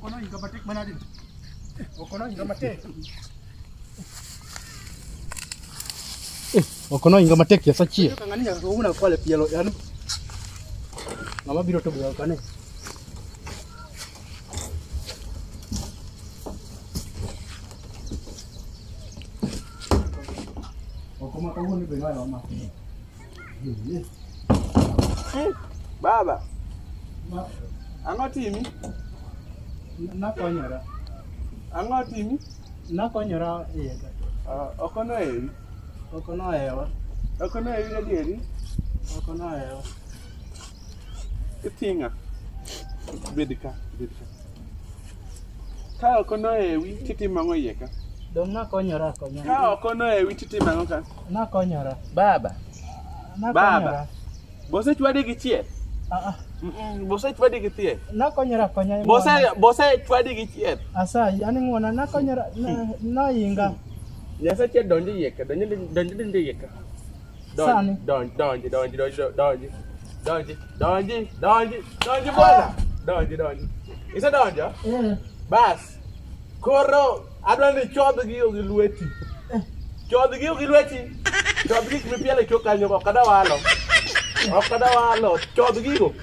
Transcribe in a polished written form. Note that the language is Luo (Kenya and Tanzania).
Okono inga matek manade. Okono inga matek. Okono inga matek ya sachie. Ngani ya una kwale pielo yani. Ngama biro to buya kane. Okoma kawuono be noya ma. Baba. Ang'o timi? Nakonyora. Ang'o timi? Nakonyora iye ka. Ok onohewi. Ok onohewa. Ok onohewi gadieri? Ok onohewa. Iting'a. Bed ka, bed ka. Ka ok onohewi titimo ang'o iye ka? Dong' nakonyora akonya. Ka ok onohewi titimo ang'o ka? Nakonyora. Baba. Nakonyora. Baba. Bose chwadi gi chiel? Ah ah. Bose chwadi gi thieth? Nakonyora akonya. Bose chwadi gi chieth? Asayi, an ing'uona nakonyora noinga. Nyasache donj iye ka, donj donj donj iye ka. Sani. Donj donj donj donj donj donj donj donj donj bwana. Donj donj. Isedonjo? Eh. Bas. Koro adwa ni chodh gigo gi lweti. Chodh gigo gi lweti. Chodh gik mipielo e chok kanyo ok adwa walo. Ok adwa walo. Chodh gigo.